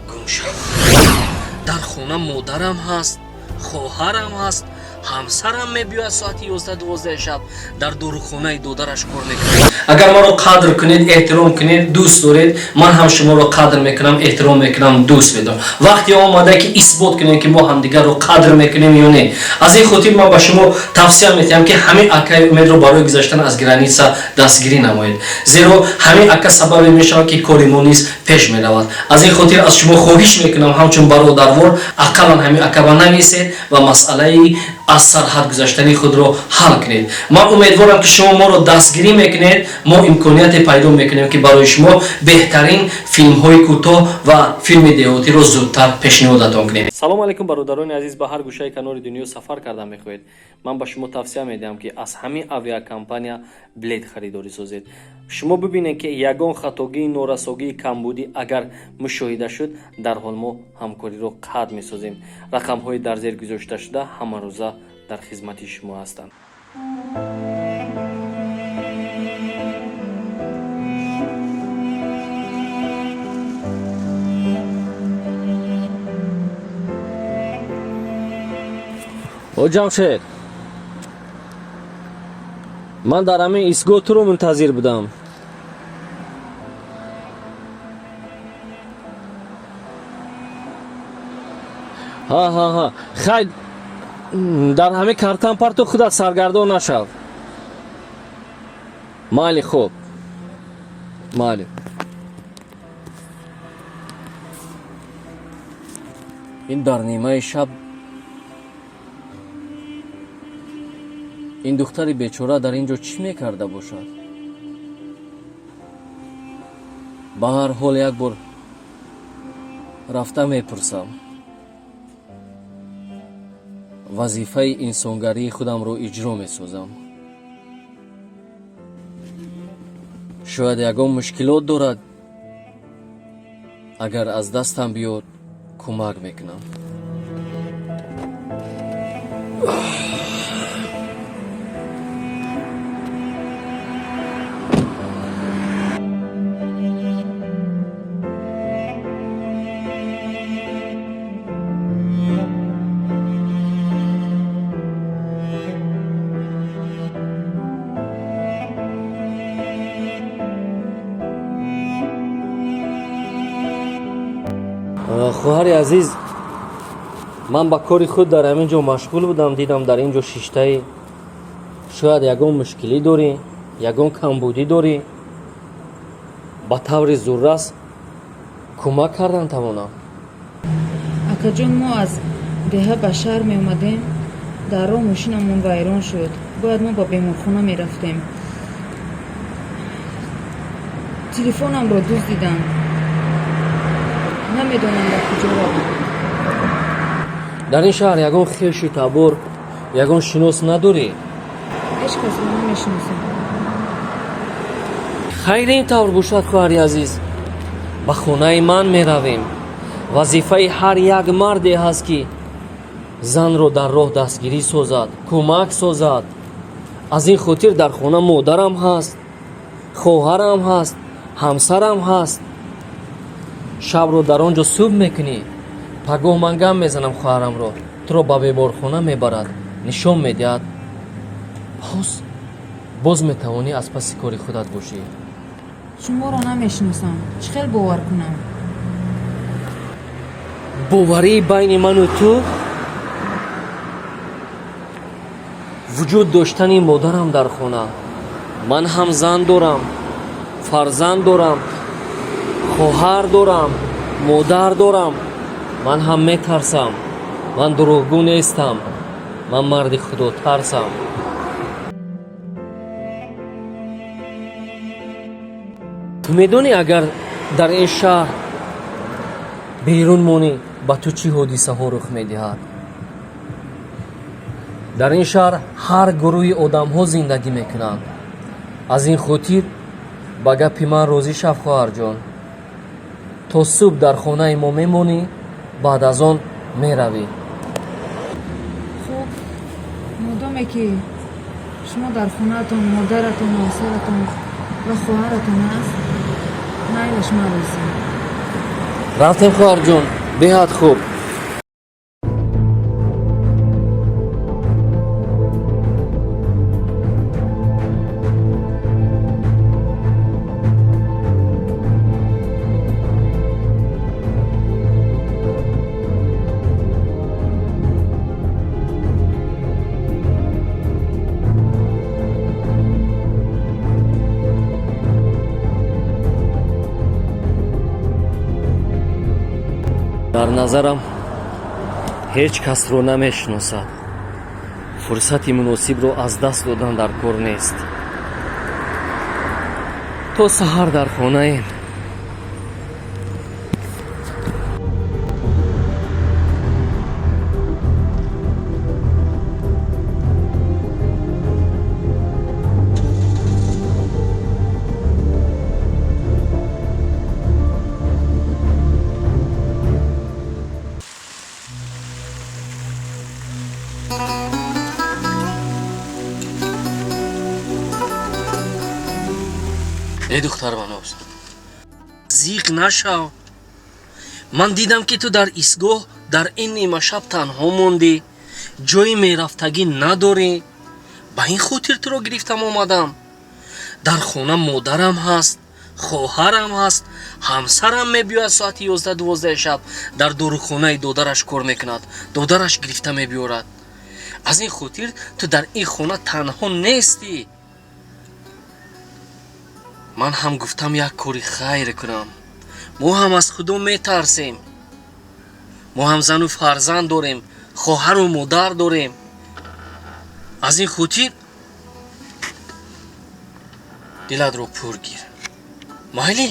Гум шав. Дар хона модарам ҳаст, хоҳарам ҳаст, ҳамсарам мебиёяд соати 11-12 шаб, дар дорухонаи додараш кор мекунад. Агар маро қадр кунед, эҳтиром кунед, дӯст доред, ман ҳам шуморо қадр мекунам, эҳтиром мекунам, дӯст медорам. Вақте омада, ки исбот кунем, ки мо ҳамдигарро қадр мекунем ё не. Аз ин хотир ман ба шумо тавсия метиҳам, ки ҳамин акаи Умедро барои гузаштан аз граница дастгирӣ намоед, зеро ҳамин ака сабабе мешавад, ки кори мо низ пеш меравад. Аз ин хотир аз шумо хоҳиш мекунам, ҳамчун бародарвор, ақаллан ҳамин ака ба нависед ва масъалаи аз сарҳад гузаштани худро ҳал кунед. Ман умедворам, ки шумо моро дастгирӣ мекунед, мо имконияте пайдо мекунем, ки барои шумо беҳтарин филмҳои кӯтоҳ ва филми деҳотиро зудтар пешниҳодатон кунем. Салому алайкум, бародарони азиз! Ба ҳар гӯшаи канори дунё сафар карда мехоҳед? Ман ба шумо тавсия медиҳам, ки аз ҳамин авиакомпания билет харидорӣ созед. Шумо бибинед, ки ягон хатогии, норасогии, камбудӣ агар мушоҳида шуд, дарҳол мо ҳамкориро қатъ месозем. Рақамҳои дар зер гузошташуда ҳамарӯза дар хизмати шумо ҳастанд. О Ҷамшед, ман дар ҳамин истгоҳ туро мунтазир будам. Ҳа, ҳа, ҳа, хай, дар ҳамин картан парту, худат саргардон нашав. Майли, хуб, майли. Ин дар нимаи шаб ин духтари бечора дар ин ҷо чӣ мекарда бошад? Ба ҳар ҳол як бор рафта мепурсам, вазифаи инсонгарии худамро иҷро месозам. Шояд ягон мушкилот дорад, агар аз дастам биёд, кӯмак мекунам. Хоҳари азиз, ман ба кори худ дар ҳамин ҷо машғул будам, дидам, дар ин ҷо шиштаӣ. Шояд ягон мушкилӣ дорӣ, ягон камбудӣ дорӣ, ба таври зуррас кӯмак кардан тавонам. Акаҷон, мо аз деҳа ба шаҳр меомадем, дар роҳ мошинамон вайрон шуд, бояд мо ба беморхона мерафтем. Телефонамро дуздиданд, намедонам, ба куҷо равам. Дар ин шаҳр ягон хешу табор, ягон шинос надорӣ? Ҳеҷ касро намешиносам. Хайр, ин тавр бошад, хоҳари азиз, ба хонаи ман меравем. Вазифаи ҳар як марде ҳаст, ки занро дар роҳ дастгирӣ созад, кӯмак созад. Аз ин хотир дар хона модарам ҳаст, хоҳарам ҳаст, ҳамсарам ҳаст. Шабро дар он ҷо субҳ мекунӣ. Пагоҳ ман гам мезанам хоҳарамро, туро ба беморхона мебарад, нишон медиҳад. Боз метавонӣ аз паси кори худат бошӣ. Шуморо намешиносам, чӣ хел бовар кунам? Боварии байни ману ту вуҷуд доштани модарам дар хона. Ман ҳам зан дорам, фарзанд дорам, хоҳар дорам, модар дорам. Ман ҳам метарсам. Ман дурӯғгӯ нестам, ман марди худотарсам. Ту медонӣ, агар дар ин шаҳр берун монӣ, ба ту чӣ ҳодисаҳо рух медиҳад? Дар ин шаҳр ҳар гурӯҳи одамҳо зиндагӣ мекунанд. Аз ин хотир ба гапи ман розӣ шав, хоҳарҷон. То субҳ дар хонаи мо мемонӣ, баъд аз он меравӣ. Хуб, модоме ки Шумо дар хонаатон модаратон, ҳамсаратон ва хоҳаратон ҳаст? Майлаш, ман розӣ. Рафтем, хоҳарҷон, беҳад хуб. Дар назарам ҳеҷ касро намешиносад. Фурсати муносибро аз даст додан дар кор нест. То саҳар дар хонаем. Э, духтарбаноз, зиқ нашав. Ман дидам, ки ту дар истгоҳ дар ин нимашаб танҳо мондӣ, ҷои мерафтагӣ надорӣ. Ба ин хотир туро гирифтам омадам. Дар хона модарам ҳаст, хоҳарам ҳаст, ҳамсарам мебиёяд соати 11-12 шаб, дар дорухонаи додараш кор мекунад, додараш гирифта мебиёрад. Аз ин хотир ту дар ин хона танҳо нестӣ. Ман ҳам гуфтам, як кори хайр кунам. Мо ҳам аз Худо метарсем, мо ҳам зану фарзанд дорем, хоҳару модар дорем. Аз ин хотир дилатро пур гир, майли?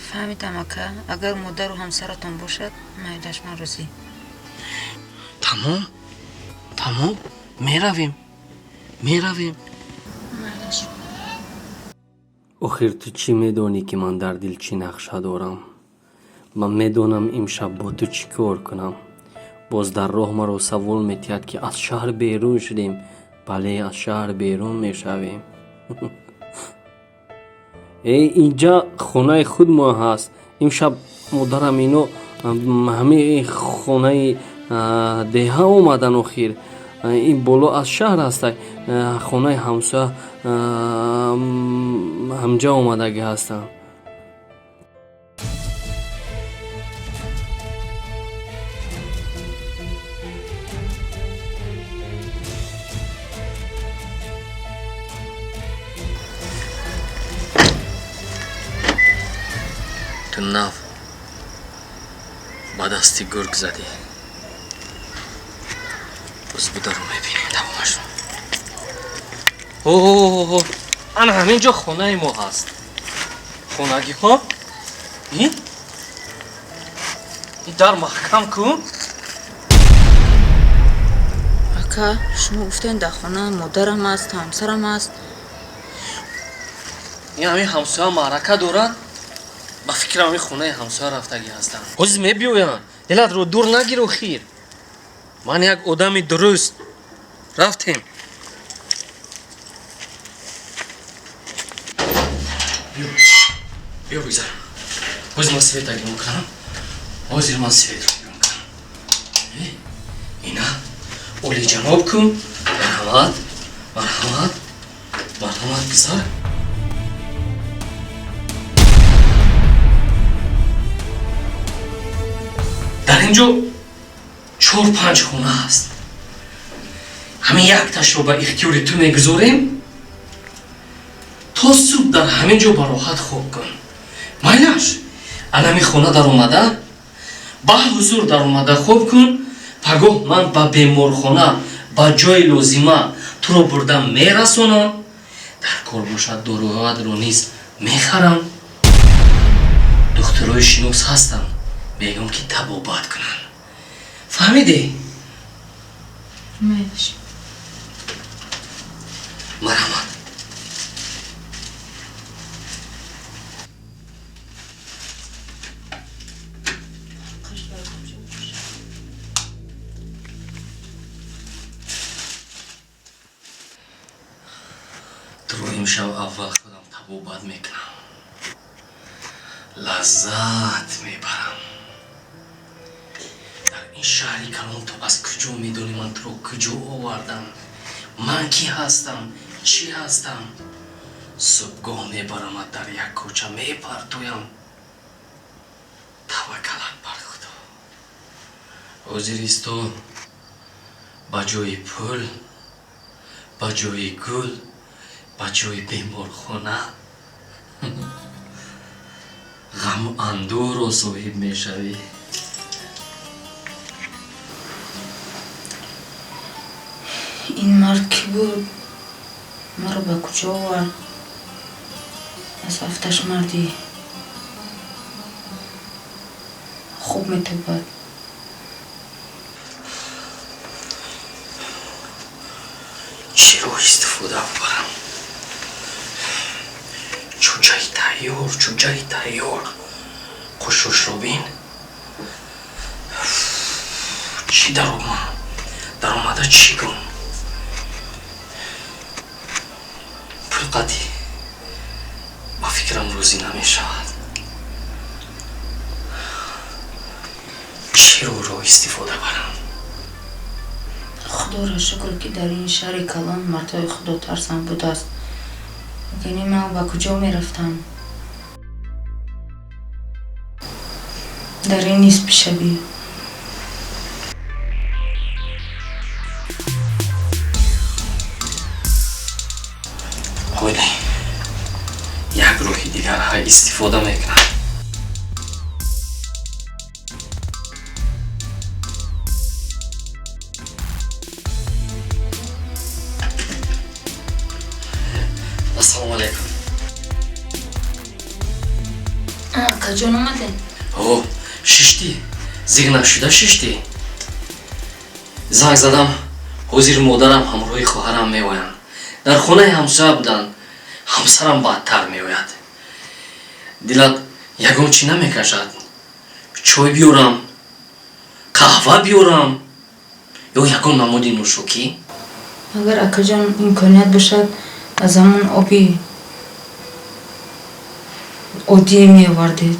Фаҳмидам, ака. Агар модару ҳамсаратон бошад, майлаш, ман розӣ. Тамом, тамом, меравем, меравем. Майлаш. Охир ту чӣ медонӣ, ки ман дар дил чӣ нақша дорам? Ман медонам, имшаб бо ту чӣ кор кунам. Боз дар роҳ маро савол метиҳад, ки аз шаҳр берун шудем. Бале, аз шаҳр берун мешавем. Э, инҷа хонаи худ мо ҳаст. Имшаб модарам ино ҳамаи хонаи деҳа омадан. Охир ин боло аз шаҳр ҳастай, хонаи ҳамсоя ҳамҷа омадагӣ ҳастанд. Ту нав ба дасти гург задӣ. Боз бударо мебинем давомашро. О, ана ҳамин ҷо хонаи мо ҳаст. Хонагиҳо, ин дар маҳкам кун. Ака, шумо гуфтем, дар хона модарам аст, ҳамсарам аст. Ин ҳамин ҳамсоя маърака дорад, ба фикрам, ҳамин хонаи ҳамсоя рафтагӣ ҳастанд, ҳозир мебиёянд. Дилатро дур нагир. Охир ман як одами дуруст. Рафтем. Биё, бигзар, ҳозир ман света гирм кунам. Ҳозир ман светро гирм кунам. Ина, олиҷаноб кун. Марҳамат, марҳамат, марҳамат, гузар. Дар ин ҷо чор панҷ хона ҳаст. Ҳамин якташро ба ихтиёри ту мегузорем. То субҳ дар ҳамин ҷо бароҳат хоб кун, майлаш? Анами хона даромада, ба ҳузур даромада хоб кун. Пагоҳ ман ба беморхона, ба ҷои лозима туро бурда мерасонам. Дар кор бошад, доруҳоятро низ мехарам. Духтурои шинос ҳастам, мегӯям, ки табобат кунанд. Фаҳмидӣ? Майлаш. Марҳамат. Туро имшаб аввал худам табобат мекунам, лаззат мебарам. Дар ин шаҳри калон ту аз куҷо медонӣ ман туро куҷо овардам, ман кӣ ҳастам, чӣ ҳастам? Субҳгоҳ мебарамат, дар як кӯча мепартоям. Таваккалат бар Худо. Ҳозир исто, ба ҷои пул, ба ҷои гул, ба ҷои беморхона ғаму андӯҳро соҳиб мешавӣ. Ин мард кӣ буд? Маро ба куҷо овард? Аз афташ марди хуб метобад. Чиро истифода бубарам? Чӯҷаи тайёр, чӯҷаи тайёр. Қушушро бин. Чӣ даромад? Даромада чӣ гум? Пулқатӣ ба фикрам рӯзӣ намешавад. Чиро ро истифода барам? Худоро шукр, ки дар ин шаҳри калон мардҳои худотарсам будааст. Вагарна ман ба куҷо мерафтам? Дар ин нисфи шабӣ. Ҳоле як роҳи дигар истифода мекунам. Ассалому алайкум. Акаҷон, омадед? О, шиштӣ? Зиғ нашуда шиштӣ? Занг задам, ҳозир модарам ҳамроҳи хоҳарам меоянд. Дар хонаи ҳамсоя буданд. Ҳамсарам баъдтар меояд. Дилат ягон чӣ намекашад? Чой биёрам, қаҳва биёрам ё ягон намуди нӯшокӣ? Агар акаҷон имконият бошад, аз ҳамон оби оддие меовардед.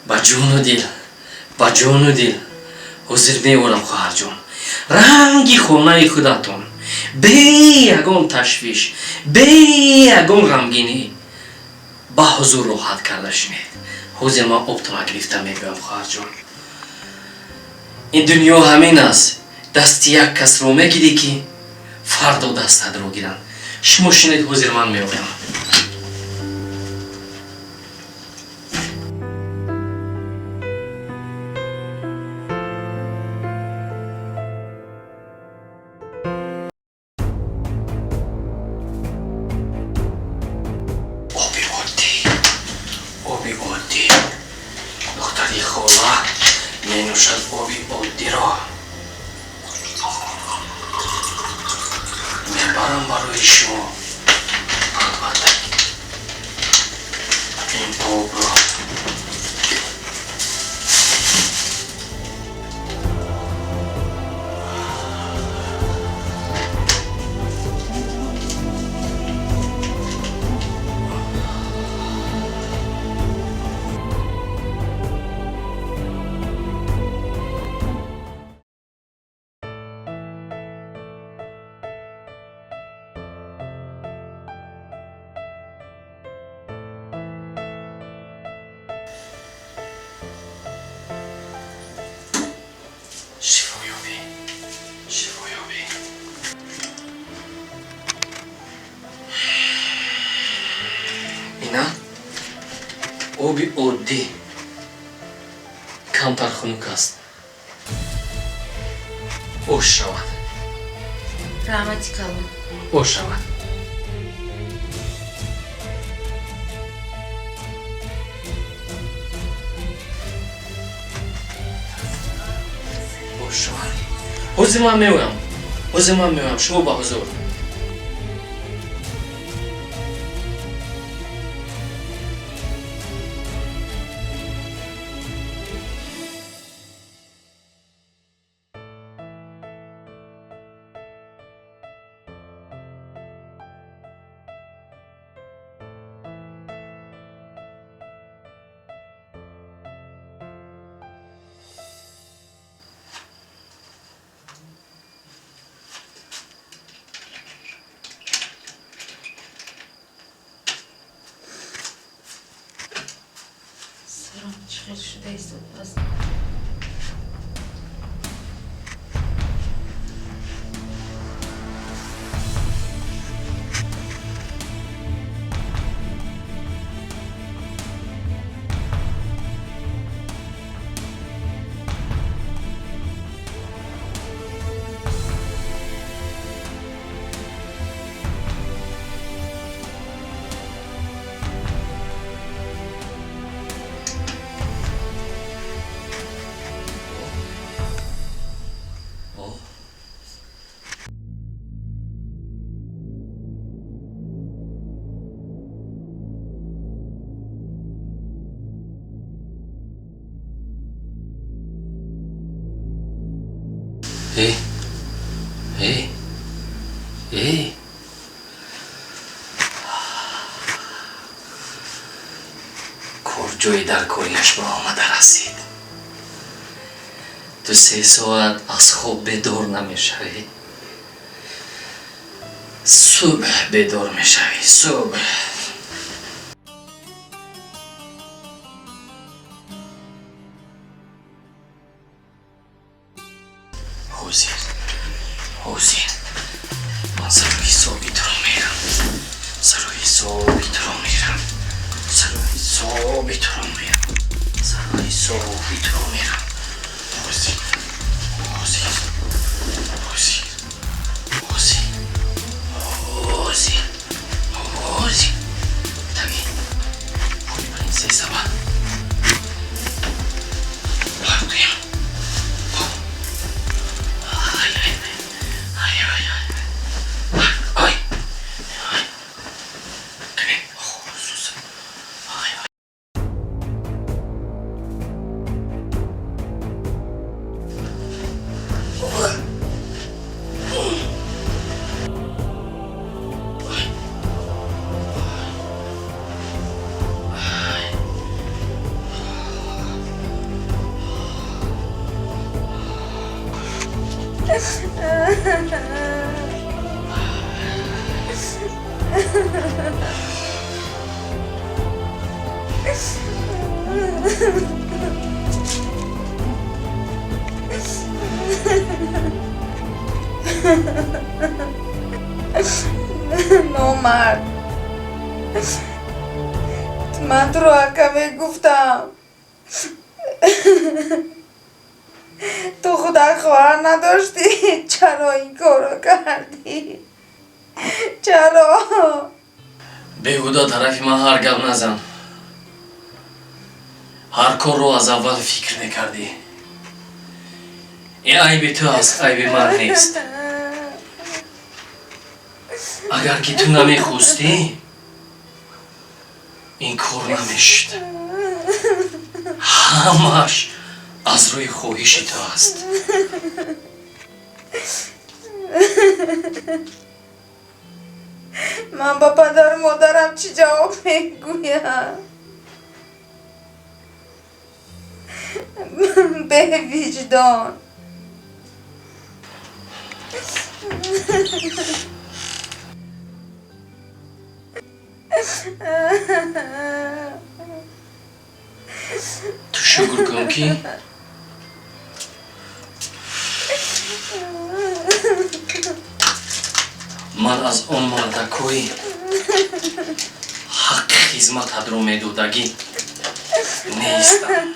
Ба ҷону дил, ба ҷону дил. Ҳозир меорам, хоҳарҷон. Ранги хонаи худатон, бе ягон ташвиш, бе ягон ғамгинӣ, ба ҳузур роҳат карда шинед. Ҳозир ман обтона гирифта мебиёям, хоҳарҷон. Ин дунё ҳамин аст. Дасти як касро мегирӣ, ки фардо дастатро гиранд. Шумо шинед, ҳозир ман меоям. Оби оддӣ, оби оддӣ. Духтари хола менӯшад оби оддиро. Мебарам барои шумо албатта ин обро. Шифоёбӣ, шифоёбӣ. Ина оби оддӣ, камтар хунук аст. Ош шавад. Раҳмати калон. Ош шавад. Ош шавад. Ҳозир ман меоям, ҳозир ман меоям. Шумо ба ҳузур. Хел шуда истодааст. Э, э, э, кор ҷои дар корияш ба омада расид. 2-3 соат аз хоб бедор намешавӣ, субҳ бедор мешавӣ, субҳ. Ҳозир, ҳозир ман сару ҳисоби туро мерам, сару ҳисоби туро мерам, сару ҳисоби туро мерам, сару ҳисоби туро мерам. Ҳозир, ҳозир, ҳозир, ҳозир, ҳозир, ҳозир. Таги пули принсесса ба партоям. Ай, ай, ай, ай, ай, ай, ай, кане, хусус, ай, ай. Номард, ман туро ака мегуфтам, ту худат хоҳар надоштӣ? Чаро ин корро кардӣ? Чаро? Беҳуда тарафи ман ҳар гап назан. Ҳар корро аз аввал фикр мекардӣ. Ин айби ту аст, айби ман нест. Агар ки ту намехостӣ, ин кор намешуд. Ҳамааш аз рӯи хоҳиши ту аст. Ман ба падару модарам чӣ ҷавоб мегӯям? Бевиҷдон. Ту шукр кун, ки ман аз он мардакҳои ҳаққи хизмататро медодагӣ нестам.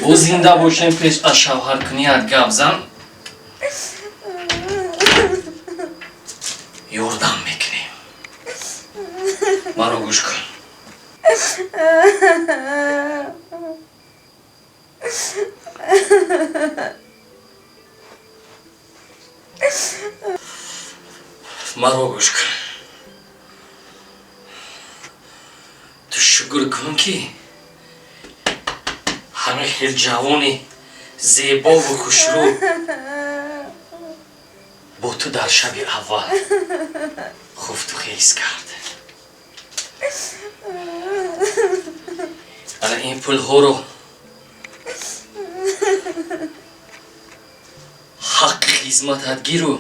Боз зинда бошем, пеш аз шавҳаркуният гап зан, ёрдам мекунем. Маро гӯш кун. Маро гӯш кун. Ту шукр кун, ки ҳамин хел ҷавони зебову хушрӯ бо ту дар шаби аввал хуфту хез кард. Ана ин пулҳоро ҳаққи хизматат гиру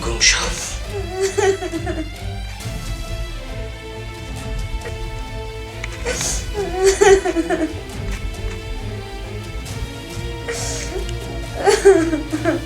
Гум шав.